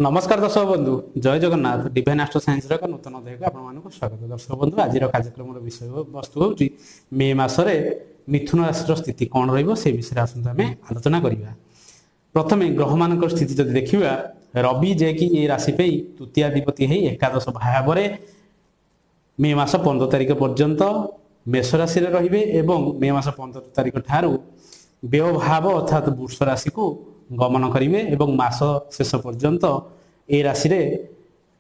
ନମସ୍କାର ଦର୍ଶକ ବନ୍ଧୁ, ଜୟ ଜଗନ୍ନାଥ। ଡିଭାଇନ୍ ଆଷ୍ଟ୍ରୋ ସାଇନ୍ସର ଏକ ନୂତନ ଅଧ୍ୟାୟକୁ ଆପଣମାନଙ୍କୁ ସ୍ୱାଗତ। ଦର୍ଶକ ବନ୍ଧୁ, ଆଜିର କାର୍ଯ୍ୟକ୍ରମର ବିଷୟ ବସ୍ତୁ ହେଉଛି ମେ ମାସରେ ମିଥୁନ ରାଶିର ସ୍ଥିତି କ'ଣ ରହିବ, ସେ ବିଷୟରେ ଆସନ୍ତୁ ଆମେ ଆଲୋଚନା କରିବା। ପ୍ରଥମେ ଗ୍ରହମାନଙ୍କର ସ୍ଥିତି ଯଦି ଦେଖିବା, ରବି ଯିଏକି ଏ ରାଶି ପାଇଁ ତୃତୀୟାଧିପତି ହେଇ ଏକାଦଶ ଭାବରେ ମେ ମାସ 15 ତାରିଖ ପର୍ଯ୍ୟନ୍ତ ମେଷ ରାଶିରେ ରହିବେ ଏବଂ ମେ ମାସ 15 ତାରିଖ ଠାରୁ ବ୍ୟୟଭାବ ଅର୍ଥାତ୍ ବୃଷ ରାଶିକୁ ଗମନ କରିବେ ଏବଂ ମାସ ଶେଷ ପର୍ଯ୍ୟନ୍ତ ଏ ରାଶିରେ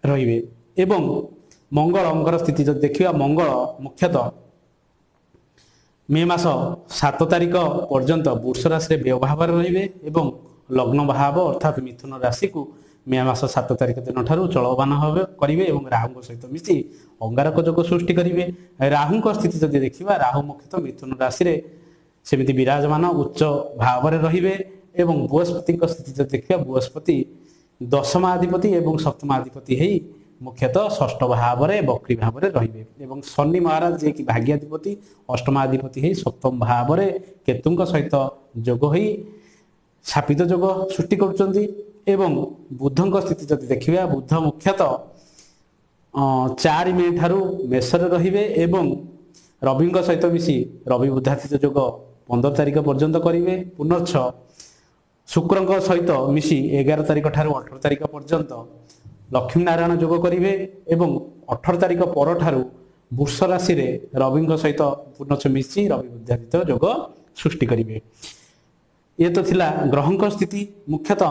ରହିବେ। ଏବଂ ମଙ୍ଗଳଙ୍କର ସ୍ଥିତି ଯଦି ଦେଖିବା, ମଙ୍ଗଳ ମୁଖ୍ୟତଃ ମେ ମାସ 7 ତାରିଖ ପର୍ଯ୍ୟନ୍ତ ବୃଷ ରାଶିରେ ବ୍ୟୟଭାବରେ ରହିବେ ଏବଂ ଲଗ୍ନ ଭାବ ଅର୍ଥାତ୍ ମିଥୁନ ରାଶିକୁ ମେ ମାସ 7 ତାରିଖ ଦିନଠାରୁ ଚଳବାନ ଭାବେ କରିବେ ଏବଂ ରାହୁଙ୍କ ସହିତ ମିଶି ଅଙ୍ଗାରକ ଯୋଗ ସୃଷ୍ଟି କରିବେ। ରାହୁଙ୍କ ସ୍ଥିତି ଯଦି ଦେଖିବା, ରାହୁ ମୁଖ୍ୟତଃ ମିଥୁନ ରାଶିରେ ସେମିତି ବିରାଜମାନ ଉଚ୍ଚ ଭାବରେ ରହିବେ। ଏବଂ ବୃହସ୍ପତିଙ୍କ ସ୍ଥିତି ଯଦି ଦେଖିବା, ବୃହସ୍ପତି ଦଶମାଧିପତି ଏବଂ ସପ୍ତମାଧିପତି ହେଇ ମୁଖ୍ୟତଃ ଷଷ୍ଠ ଭାବରେ ବକ୍ରି ଭାବରେ ରହିବେ। ଏବଂ ଶନି ମହାରାଜ ଯିଏକି ଭାଗ୍ୟାଧିପତି ଅଷ୍ଟମାଧିପତି ହେଇ ସପ୍ତମ ଭାବରେ କେତୁଙ୍କ ସହିତ ଯୋଗ ହୋଇ ସାପିତ ଯୋଗ ସୃଷ୍ଟି କରୁଛନ୍ତି। ଏବଂ ବୁଧଙ୍କ ସ୍ଥିତି ଯଦି ଦେଖିବା, ବୁଧ ମୁଖ୍ୟତଃ 4 ମେ ଠାରୁ ମେଷରେ ରହିବେ ଏବଂ ରବିଙ୍କ ସହିତ ମିଶି ରବି ବୁଧାଦିତ୍ୟ ଯୋଗ 15 ତାରିଖ ପର୍ଯ୍ୟନ୍ତ କରିବେ। ପୁନଶ୍ଚ ଶୁକ୍ରଙ୍କ ସହିତ ମିଶି 11 ତାରିଖ ଠାରୁ 18 ତାରିଖ ପର୍ଯ୍ୟନ୍ତ ଲକ୍ଷ୍ମୀ ନାରାୟଣ ଯୋଗ କରିବେ ଏବଂ 18 ତାରିଖ ପରଠାରୁ ବୃଷ ରାଶିରେ ରବିଙ୍କ ସହିତ ପୁନଶ୍ଚ ମିଶି ରବି ବୁଧାଦିତ୍ୟ ଯୋଗ ସୃଷ୍ଟି କରିବେ। ଇଏ ତ ଥିଲା ଗ୍ରହଙ୍କ ସ୍ଥିତି। ମୁଖ୍ୟତଃ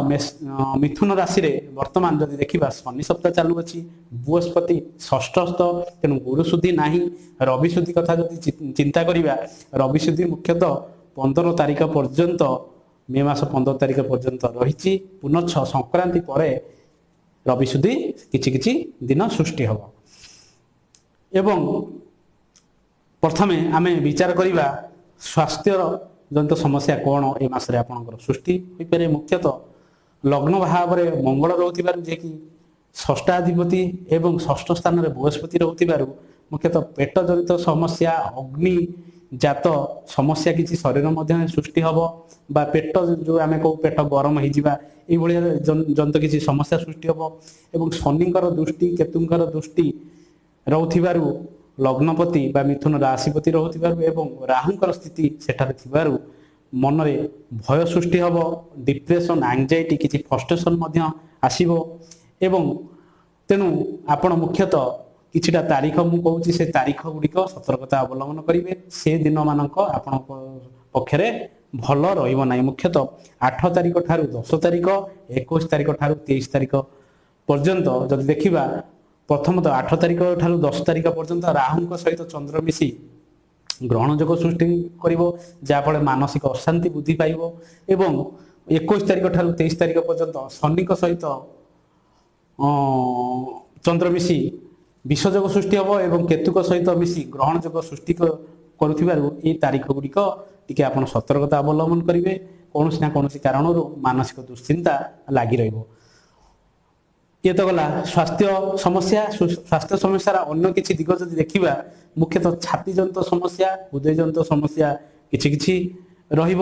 ମିଥୁନ ରାଶିରେ ବର୍ତ୍ତମାନ ଯଦି ଦେଖିବା, ଶନି ସପ୍ତାହ ଚାଲୁଅଛି, ବୃହସ୍ପତି ଷଷ୍ଠସ୍ଥ, ତେଣୁ ଗୁରୁ ଶୁଦ୍ଧି ନାହିଁ। ରବି ଶୁଦ୍ଧି କଥା ଯଦି ଚିନ୍ତା କରିବା, ରବି ଶୁଦ୍ଧି ମୁଖ୍ୟତଃ 15 ତାରିଖ ପର୍ଯ୍ୟନ୍ତ, ମେ ମାସ 15 ତାରିଖ ପର୍ଯ୍ୟନ୍ତ ରହିଛି। ପୁନଶ୍ଚ ସଂକ୍ରାନ୍ତି ପରେ ରବି ଶୁଦ୍ଧି କିଛି କିଛି ଦିନ ସୃଷ୍ଟି ହେବ। ଏବଂ ପ୍ରଥମେ ଆମେ ବିଚାର କରିବା ସ୍ୱାସ୍ଥ୍ୟର ଜନିତ ସମସ୍ୟା କ'ଣ ଏ ମାସରେ ଆପଣଙ୍କର ସୃଷ୍ଟି ହୋଇପାରେ। ମୁଖ୍ୟତଃ ଲଗ୍ନ ଭାବରେ ମଙ୍ଗଳ ରହୁଥିବାରୁ, ଯିଏକି ଷଷ୍ଠାଧିପତି, ଏବଂ ଷଷ୍ଠ ସ୍ଥାନରେ ବୃହସ୍ପତି ରହୁଥିବାରୁ ମୁଖ୍ୟତଃ ପେଟ ଜନିତ ସମସ୍ୟା, ଅଗ୍ନି ଜାତ ସମସ୍ୟା କିଛି ଶରୀର ମଧ୍ୟରେ ସୃଷ୍ଟି ହେବ ବା ପେଟ ଯେଉଁ ଆମେ କହୁ ପେଟ ଗରମ ହେଇଯିବା, ଏଇଭଳିଆ ଜନିତ କିଛି ସମସ୍ୟା ସୃଷ୍ଟି ହେବ। ଏବଂ ଶନିଙ୍କର ଦୃଷ୍ଟି, କେତୁଙ୍କର ଦୃଷ୍ଟି ରହୁଥିବାରୁ, ଲଗ୍ନପତି ବା ମିଥୁନ ରାଶିପତି ରହୁଥିବାରୁ ଏବଂ ରାହୁଙ୍କର ସ୍ଥିତି ସେଠାରେ ଥିବାରୁ ମନରେ ଭୟ ସୃଷ୍ଟି ହେବ, ଡିପ୍ରେସନ୍, ଆଙ୍ଗଜାଇଟି, କିଛି ଫ୍ରଷ୍ଟ୍ରେସନ୍ ମଧ୍ୟ ଆସିବ। ଏବଂ ତେଣୁ ଆପଣ ମୁଖ୍ୟତଃ କିଛିଟା ତାରିଖ ମୁଁ କହୁଛି, ସେ ତାରିଖ ଗୁଡ଼ିକ ସତର୍କତା ଅବଲମ୍ବନ କରିବେ। ସେ ଦିନମାନଙ୍କ ଆପଣଙ୍କ ପକ୍ଷରେ ଭଲ ରହିବ ନାହିଁ। ମୁଖ୍ୟତଃ 8 ତାରିଖ ଠାରୁ 10 ତାରିଖ, 21 ତାରିଖ ଠାରୁ 23 ତାରିଖ ପର୍ଯ୍ୟନ୍ତ ଯଦି ଦେଖିବା, ପ୍ରଥମତଃ 8 ତାରିଖ ଠାରୁ 10 ତାରିଖ ପର୍ଯ୍ୟନ୍ତ ରାହୁଙ୍କ ସହିତ ଚନ୍ଦ୍ର ମିଶି ଗ୍ରହଣ ଯୋଗ ସୃଷ୍ଟି କରିବ, ଯାହାଫଳରେ ମାନସିକ ଅଶାନ୍ତି ବୃଦ୍ଧି ପାଇବ। ଏବଂ 21 ତାରିଖ ଠାରୁ 23 ତାରିଖ ପର୍ଯ୍ୟନ୍ତ ଶନିଙ୍କ ସହିତ ଚନ୍ଦ୍ର ମିଶି ବିଷଯୋଗ ସୃଷ୍ଟି ହେବ ଏବଂ କେତୁଙ୍କ ସହିତ ମିଶି ଗ୍ରହଣ ଯୋଗ ସୃଷ୍ଟି କରୁଥିବାରୁ ଏଇ ତାରିଖ ଗୁଡ଼ିକ ଟିକେ ଆପଣ ସତର୍କତା ଅବଲମ୍ବନ କରିବେ। କୌଣସି ନା କୌଣସି କାରଣରୁ ମାନସିକ ଦୁଶ୍ଚିନ୍ତା ଲାଗି ରହିବ। ଇଏ ତ ଗଲା ସ୍ୱାସ୍ଥ୍ୟ ସମସ୍ୟା। ସ୍ୱାସ୍ଥ୍ୟ ସମସ୍ୟାର ଅନ୍ୟ କିଛି ଦିଗ ଯଦି ଦେଖିବା, ମୁଖ୍ୟତଃ ଛାତି ଜନିତ ସମସ୍ୟା, ହୃଦୟ ଜନିତ ସମସ୍ୟା କିଛି କିଛି ରହିବ।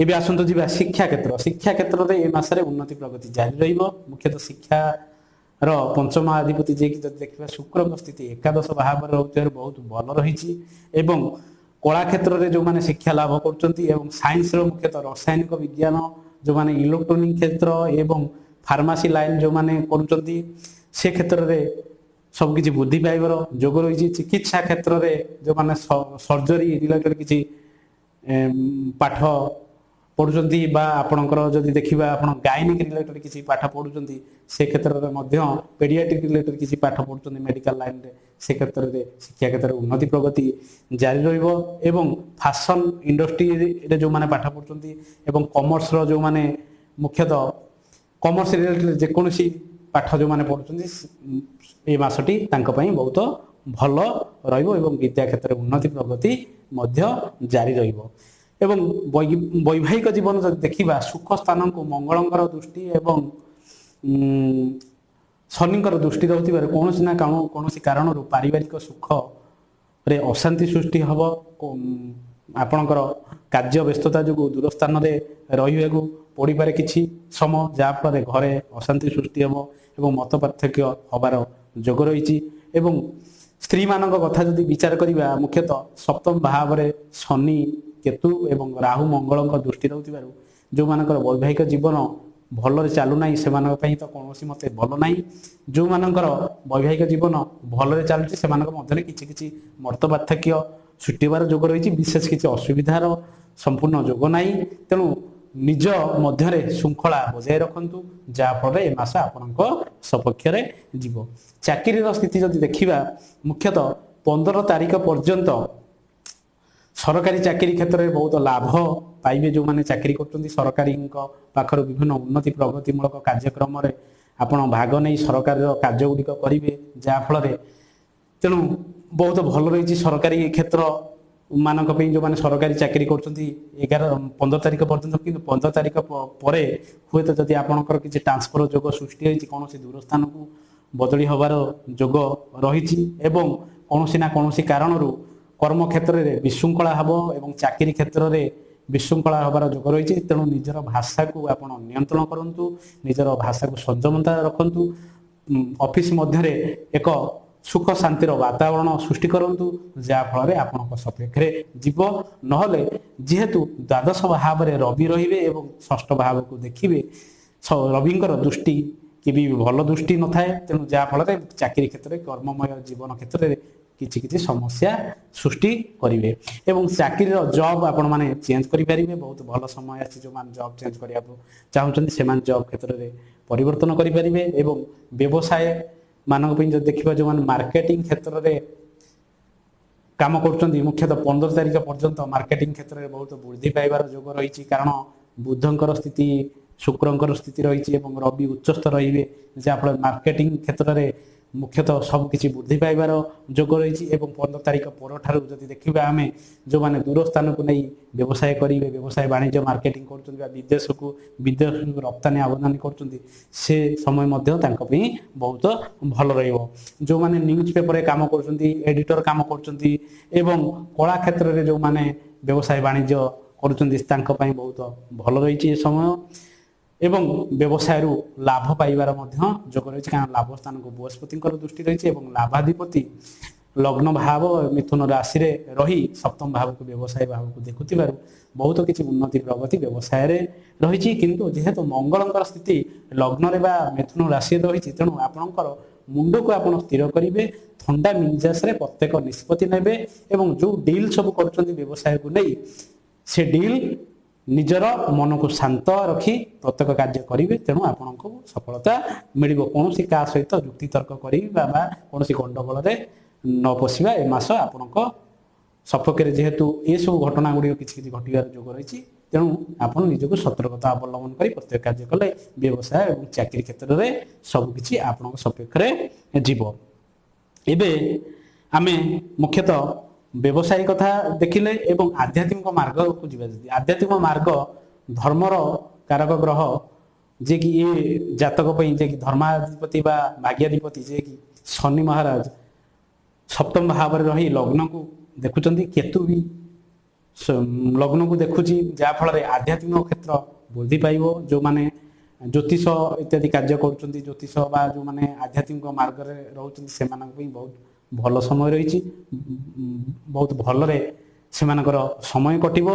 ଏବେ ଆସନ୍ତୁ ଯିବା ଶିକ୍ଷା କ୍ଷେତ୍ର। ଶିକ୍ଷା କ୍ଷେତ୍ରରେ ଏ ମାସରେ ଉନ୍ନତି ପ୍ରଗତି ଜାରି ରହିବ। ମୁଖ୍ୟତଃ ଶିକ୍ଷାର ପଞ୍ଚମାଧିପତି ଯିଏକି ଯଦି ଦେଖିବା, ଶୁକ୍ରଙ୍କ ସ୍ଥିତି ଏକାଦଶ ଭାବରେ ରହୁଥିବାରୁ ବହୁତ ଭଲ ରହିଛି। ଏବଂ କଳା କ୍ଷେତ୍ରରେ ଯେଉଁମାନେ ଶିକ୍ଷା ଲାଭ କରୁଛନ୍ତି ଏବଂ ସାଇନ୍ସର ମୁଖ୍ୟତଃ ରସାୟନିକ ବିଜ୍ଞାନ, ଯେଉଁମାନେ ଇଲେକ୍ଟ୍ରୋନିକ କ୍ଷେତ୍ର ଏବଂ ଫାର୍ମାସି ଲାଇନ୍ ଯେଉଁମାନେ କରୁଛନ୍ତି, ସେ କ୍ଷେତ୍ରରେ ସବୁକିଛି ବୃଦ୍ଧି ପାଇବାର ଯୋଗ ରହିଛି। ଚିକିତ୍ସା କ୍ଷେତ୍ରରେ ଯେଉଁମାନେ ସର୍ଜରୀ ରିଲେଟେଡ୍ କିଛି ପାଠ ପଢୁଛନ୍ତି ବା ଆପଣଙ୍କର ଯଦି ଦେଖିବା ଆପଣ ଗାଇନିକ୍ ରିଲେଟେଡ୍ କିଛି ପାଠ ପଢୁଛନ୍ତି, ସେ କ୍ଷେତ୍ରରେ ମଧ୍ୟ ପେଡିଆଟ୍ରିକ୍ ରିଲେଟେଡ୍ କିଛି ପାଠ ପଢୁଛନ୍ତି ମେଡିକାଲ ଲାଇନରେ, ସେ କ୍ଷେତ୍ରରେ ଶିକ୍ଷା କ୍ଷେତ୍ରରେ ଉନ୍ନତି ପ୍ରଗତି ଜାରି ରହିବ। ଏବଂ ଫ୍ୟାସନ୍ ଇଣ୍ଡଷ୍ଟ୍ରିରେ ଯେଉଁମାନେ ପାଠ ପଢୁଛନ୍ତି ଏବଂ କମର୍ସର ଯେଉଁମାନେ ମୁଖ୍ୟତଃ କମର୍ସ ରିଲେଟେଡ୍ ଯେକୌଣସି ପାଠ ଯେଉଁମାନେ ପଢୁଛନ୍ତି, ଏ ମାସଟି ତାଙ୍କ ପାଇଁ ବହୁତ ଭଲ ରହିବ ଏବଂ ବିଦ୍ୟା କ୍ଷେତ୍ରରେ ଉନ୍ନତି ପ୍ରଗତି ମଧ୍ୟ ଜାରି ରହିବ। ଏବଂ ବୈବାହିକ ଜୀବନ ଯଦି ଦେଖିବା, ସୁଖ ସ୍ଥାନକୁ ମଙ୍ଗଳଙ୍କର ଦୃଷ୍ଟି ଏବଂ ଶନିଙ୍କର ଦୃଷ୍ଟି ରହୁଥିବାରୁ କୌଣସି ନା କୌଣସି କାରଣରୁ ପାରିବାରିକ ସୁଖରେ ଅଶାନ୍ତି ସୃଷ୍ଟି ହେବ। ଆପଣଙ୍କର କାର୍ଯ୍ୟ ବ୍ୟସ୍ତତା ଯୋଗୁଁ ଦୂର ସ୍ଥାନରେ ରହିବାକୁ ପଡ଼ିପାରେ କିଛି ସମୟ, ଯାହାଫଳରେ ଘରେ ଅଶାନ୍ତି ସୃଷ୍ଟି ହେବ ଏବଂ ମତ ପାର୍ଥକ୍ୟ ହେବାର ଯୋଗ ରହିଛି। ଏବଂ ସ୍ତ୍ରୀମାନଙ୍କ କଥା ଯଦି ବିଚାର କରିବା, ମୁଖ୍ୟତଃ ସପ୍ତମ ଭାବରେ ଶନି, କେତୁ ଏବଂ ରାହୁ ମଙ୍ଗଳଙ୍କ ଦୃଷ୍ଟି ରହୁଥିବାରୁ ଯେଉଁମାନଙ୍କର ବୈବାହିକ ଜୀବନ ଭଲରେ ଚାଲୁନାହିଁ ସେମାନଙ୍କ ପାଇଁ ତ କୌଣସି ମତେ ଭଲ ନାହିଁ। ଯେଉଁମାନଙ୍କର ବୈବାହିକ ଜୀବନ ଭଲରେ ଚାଲୁଛି ସେମାନଙ୍କ ମଧ୍ୟରେ କିଛି କିଛି ମତ ପାର୍ଥକ୍ୟ ସୃଷ୍ଟି ହେବାର ଯୋଗ ରହିଛି, ବିଶେଷ କିଛି ଅସୁବିଧାର ସମ୍ପୂର୍ଣ୍ଣ ଯୋଗ ନାହିଁ। ତେଣୁ ନିଜ ମଧ୍ୟରେ ଶୃଙ୍ଖଳା ବଜାୟ ରଖନ୍ତୁ, ଯାହାଫଳରେ ଏ ମାସ ଆପଣଙ୍କ ସପକ୍ଷରେ ଯିବ। ଚାକିରିର ସ୍ଥିତି ଯଦି ଦେଖିବା, ମୁଖ୍ୟତଃ 15 ତାରିଖ ପର୍ଯ୍ୟନ୍ତ ସରକାରୀ ଚାକିରି କ୍ଷେତ୍ରରେ ବହୁତ ଲାଭ ପାଇବେ। ଯେଉଁମାନେ ଚାକିରି କରୁଛନ୍ତି ସରକାରୀଙ୍କ ପାଖରୁ ବିଭିନ୍ନ ଉନ୍ନତି ପ୍ରଗତିମୂଳକ କାର୍ଯ୍ୟକ୍ରମରେ ଆପଣ ଭାଗ ନେଇ ସରକାରର କାର୍ଯ୍ୟ ଗୁଡ଼ିକ କରିବେ, ଯାହାଫଳରେ ତେଣୁ ବହୁତ ଭଲ ରହିଛି ସରକାରୀ କ୍ଷେତ୍ର ମାନଙ୍କ ପାଇଁ ଯେଉଁମାନେ ସରକାରୀ ଚାକିରି କରୁଛନ୍ତି 11 15 ତାରିଖ ପର୍ଯ୍ୟନ୍ତ। କିନ୍ତୁ 15 ତାରିଖ ପରେ ହୁଏତ ଯଦି ଆପଣଙ୍କର କିଛି ଟ୍ରାନ୍ସଫର ଯୋଗ ସୃଷ୍ଟି ହୋଇଛି, କୌଣସି ଦୂର ସ୍ଥାନକୁ ବଦଳି ହେବାର ଯୋଗ ରହିଛି ଏବଂ କୌଣସି ନା କୌଣସି କାରଣରୁ କର୍ମକ୍ଷେତ୍ରରେ ବିଶୃଙ୍ଖଳା ହେବ ଏବଂ ଚାକିରି କ୍ଷେତ୍ରରେ ବିଶୃଙ୍ଖଳା ହେବାର ଯୋଗ ରହିଛି। ତେଣୁ ନିଜର ଭାଷାକୁ ଆପଣ ନିୟନ୍ତ୍ରଣ କରନ୍ତୁ, ନିଜର ଭାଷାକୁ ସଂଯମତା ରଖନ୍ତୁ, ଅଫିସ ମଧ୍ୟରେ ଏକ ସୁଖ ଶାନ୍ତିର ବାତାବରଣ ସୃଷ୍ଟି କରନ୍ତୁ, ଯାହାଫଳରେ ଆପଣଙ୍କ ସପକ୍ଷରେ ଯିବ। ନହେଲେ ଯେହେତୁ ଦ୍ୱାଦଶ ଭାବରେ ରବି ରହିବେ ଏବଂ ଷଷ୍ଠ ଭାବକୁ ଦେଖିବେ, ରବିଙ୍କର ଦୃଷ୍ଟି କେବେ ବି ଭଲ ଦୃଷ୍ଟି ନଥାଏ। ତେଣୁ ଯାହାଫଳରେ ଚାକିରି କ୍ଷେତ୍ରରେ, କର୍ମମୟ ଜୀବନ କ୍ଷେତ୍ରରେ କିଛି କିଛି ସମସ୍ୟା ସୃଷ୍ଟି କରିବେ ଏବଂ ଚାକିରିର ଜବ୍ ଆପଣମାନେ ଚେଞ୍ଜ କରିପାରିବେ। ବହୁତ ଭଲ ସମୟ ଆସିଛି, ଯେଉଁମାନେ ଜବ୍ ଚେଞ୍ଜ କରିବାକୁ ଚାହୁଁଛନ୍ତି ସେମାନେ ଜବ୍ କ୍ଷେତ୍ରରେ ପରିବର୍ତ୍ତନ କରିପାରିବେ। ଏବଂ ବ୍ୟବସାୟ ମାନଙ୍କ ପାଇଁ ଯଦି ଦେଖିବା, ଯେଉଁମାନେ ମାର୍କେଟିଂ କ୍ଷେତ୍ରରେ କାମ କରୁଛନ୍ତି, ମୁଖ୍ୟତଃ 15 ତାରିଖ ପର୍ଯ୍ୟନ୍ତ ମାର୍କେଟିଂ କ୍ଷେତ୍ରରେ ବହୁତ ବୃଦ୍ଧି ପାଇବାର ଯୋଗ ରହିଛି। କାରଣ ବୁଧଙ୍କର ସ୍ଥିତି, ଶୁକ୍ରଙ୍କର ସ୍ଥିତି ରହିଛି ଏବଂ ରବି ଉଚ୍ଚସ୍ଥ ରହିବେ, ଯାହାଫଳରେ ମାର୍କେଟିଂ କ୍ଷେତ୍ରରେ ମୁଖ୍ୟତଃ ସବୁକିଛି ବୃଦ୍ଧି ପାଇବାର ଯୋଗ ରହିଛି। ଏବଂ 15 ତାରିଖ ପରଠାରୁ ଯଦି ଦେଖିବା ଆମେ, ଯେଉଁମାନେ ଦୂର ସ୍ଥାନକୁ ନେଇ ବ୍ୟବସାୟ କରିବେ, ବ୍ୟବସାୟ ବାଣିଜ୍ୟ ମାର୍କେଟିଂ କରୁଛନ୍ତି ବା ବିଦେଶକୁ ରପ୍ତାନି ଆମଦାନୀ କରୁଛନ୍ତି, ସେ ସମୟ ମଧ୍ୟ ତାଙ୍କ ପାଇଁ ବହୁତ ଭଲ ରହିବ। ଯେଉଁମାନେ ନ୍ୟୁଜ୍ ପେପରରେ କାମ କରୁଛନ୍ତି, ଏଡିଟର କାମ କରୁଛନ୍ତି ଏବଂ କଳା କ୍ଷେତ୍ରରେ ଯେଉଁମାନେ ବ୍ୟବସାୟ ବାଣିଜ୍ୟ କରୁଛନ୍ତି ତାଙ୍କ ପାଇଁ ବହୁତ ଭଲ ରହିଛି ଏ ସମୟ ଏବଂ ବ୍ୟବସାୟରୁ ଲାଭ ପାଇବାର ମଧ୍ୟ ଯୋଗ ରହିଛି। କାରଣ ଲାଭ ସ୍ଥାନକୁ ବୃହସ୍ପତିଙ୍କର ଦୃଷ୍ଟି ରହିଛି ଏବଂ ଲାଭାଧିପତି ଲଗ୍ନ ଭାବ ମିଥୁନ ରାଶିରେ ରହି ସପ୍ତମ ଭାବକୁ, ବ୍ୟବସାୟ ଭାବକୁ ଦେଖୁଥିବାରୁ ବହୁତ କିଛି ଉନ୍ନତି ପ୍ରଗତି ବ୍ୟବସାୟରେ ରହିଛି। କିନ୍ତୁ ଯେହେତୁ ମଙ୍ଗଳଙ୍କର ସ୍ଥିତି ଲଗ୍ନରେ ବା ମିଥୁନ ରାଶିରେ ରହିଛି, ତେଣୁ ଆପଣଙ୍କର ମୁଣ୍ଡକୁ ଆପଣ ସ୍ଥିର କରିବେ, ଥଣ୍ଡା ମିଜାଜରେ ପ୍ରତ୍ୟେକ ନିଷ୍ପତ୍ତି ନେବେ ଏବଂ ଯେଉଁ ଡିଲ୍ ସବୁ କରୁଛନ୍ତି ବ୍ୟବସାୟକୁ ନେଇ, ସେ ଡିଲ୍ ନିଜର ମନକୁ ଶାନ୍ତ ରଖି ପ୍ରତ୍ୟେକ କାର୍ଯ୍ୟ କରିବେ। ତେଣୁ ଆପଣଙ୍କୁ ସଫଳତା ମିଳିବ। କୌଣସି କାହା ସହିତ ଯୁକ୍ତିତର୍କ କରିବା ବା କୌଣସି ଗଣ୍ଡଗୋଳରେ ନ ପଶିବା ଏ ମାସ ଆପଣଙ୍କ ସପକ୍ଷରେ। ଯେହେତୁ ଏସବୁ ଘଟଣା ଗୁଡ଼ିକ କିଛି କିଛି ଘଟିବାର ଯୋଗ ରହିଛି, ତେଣୁ ଆପଣ ନିଜକୁ ସତର୍କତା ଅବଲମ୍ବନ କରି ପ୍ରତ୍ୟେକ କାର୍ଯ୍ୟ କଲେ ବ୍ୟବସାୟ ଏବଂ ଚାକିରି କ୍ଷେତ୍ରରେ ସବୁକିଛି ଆପଣଙ୍କ ସପକ୍ଷରେ ଯିବ। ଏବେ ଆମେ ମୁଖ୍ୟତଃ ବ୍ୟବସାୟୀ କଥା ଦେଖିଲେ ଏବଂ ଆଧ୍ୟାତ୍ମିକ ମାର୍ଗକୁ ଯିବା। ଯଦି ଆଧ୍ୟାତ୍ମିକ ମାର୍ଗ, ଧର୍ମର କାରକ ଗ୍ରହ ଯିଏକି ଏ ଜାତକ ପାଇଁ ଯିଏକି ଧର୍ମାଧିପତି ବା ଭାଗ୍ୟାଧିପତି, ଯିଏକି ଶନି ମହାରାଜ ସପ୍ତମ ଭାବରେ ରହି ଲଗ୍ନକୁ ଦେଖୁଛନ୍ତି, କେତୁ ବି ଲଗ୍ନକୁ ଦେଖୁଛି, ଯାହାଫଳରେ ଆଧ୍ୟାତ୍ମିକ କ୍ଷେତ୍ର ବୃଦ୍ଧି ପାଇବ। ଯେଉଁମାନେ ଜ୍ୟୋତିଷ ଇତ୍ୟାଦି କାର୍ଯ୍ୟ କରୁଛନ୍ତି, ଜ୍ୟୋତିଷ ବା ଯେଉଁମାନେ ଆଧ୍ୟାତ୍ମିକ ମାର୍ଗରେ ରହୁଛନ୍ତି ସେମାନଙ୍କ ପାଇଁ ବହୁତ ଭଲ ସମୟ ରହିଛି, ବହୁତ ଭଲରେ ସେମାନଙ୍କର ସମୟ କଟିବ।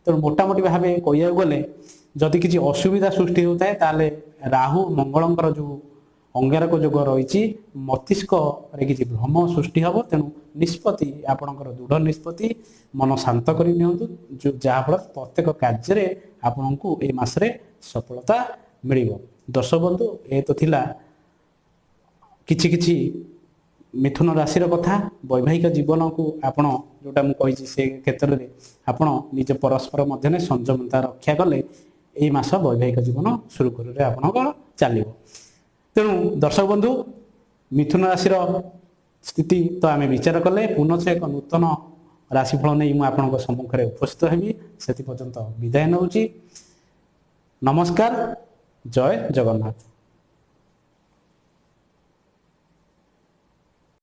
ତେଣୁ ମୋଟାମୋଟି ଭାବେ କହିବାକୁ ଗଲେ ଯଦି କିଛି ଅସୁବିଧା ସୃଷ୍ଟି ହେଉଥାଏ, ତାହେଲେ ରାହୁ ମଙ୍ଗଳଙ୍କର ଯେଉଁ ଅଙ୍ଗାରକ ଯୋଗ ରହିଛି, ମସ୍ତିଷ୍କରେ କିଛି ଭ୍ରମ ସୃଷ୍ଟି ହେବ। ତେଣୁ ନିଷ୍ପତ୍ତି ଆପଣଙ୍କର ଦୃଢ଼ ନିଷ୍ପତ୍ତି, ମନ ଶାନ୍ତ କରି ନିଅନ୍ତୁ, ଯାହାଫଳରେ ପ୍ରତ୍ୟେକ କାର୍ଯ୍ୟରେ ଆପଣଙ୍କୁ ଏ ମାସରେ ସଫଳତା ମିଳିବ। ଦର୍ଶକ ବନ୍ଧୁ, ଏ ତ ଥିଲା କିଛି କିଛି ମିଥୁନ ରାଶିର କଥା। ବୈବାହିକ ଜୀବନକୁ ଆପଣ ଯେଉଁଟା ମୁଁ କହିଛି, ସେ କ୍ଷେତ୍ରରେ ଆପଣ ନିଜ ପରସ୍ପର ମଧ୍ୟରେ ସଂଯମତା ରକ୍ଷା କଲେ ଏଇ ମାସ ବୈବାହିକ ଜୀବନ ସୁରୁଖୁରୁରେ ଆପଣଙ୍କର ଚାଲିବ। ତେଣୁ ଦର୍ଶକ ବନ୍ଧୁ, ମିଥୁନ ରାଶିର ସ୍ଥିତି ତ ଆମେ ବିଚାର କଲେ। ପୁନଶ୍ଚ ଏକ ନୂତନ ରାଶିଫଳ ନେଇ ମୁଁ ଆପଣଙ୍କ ସମ୍ମୁଖରେ ଉପସ୍ଥିତ ହେବି। ସେଥିପର୍ଯ୍ୟନ୍ତ ବିଦାୟ ନେଉଛି। ନମସ୍କାର, ଜୟ ଜଗନ୍ନାଥ।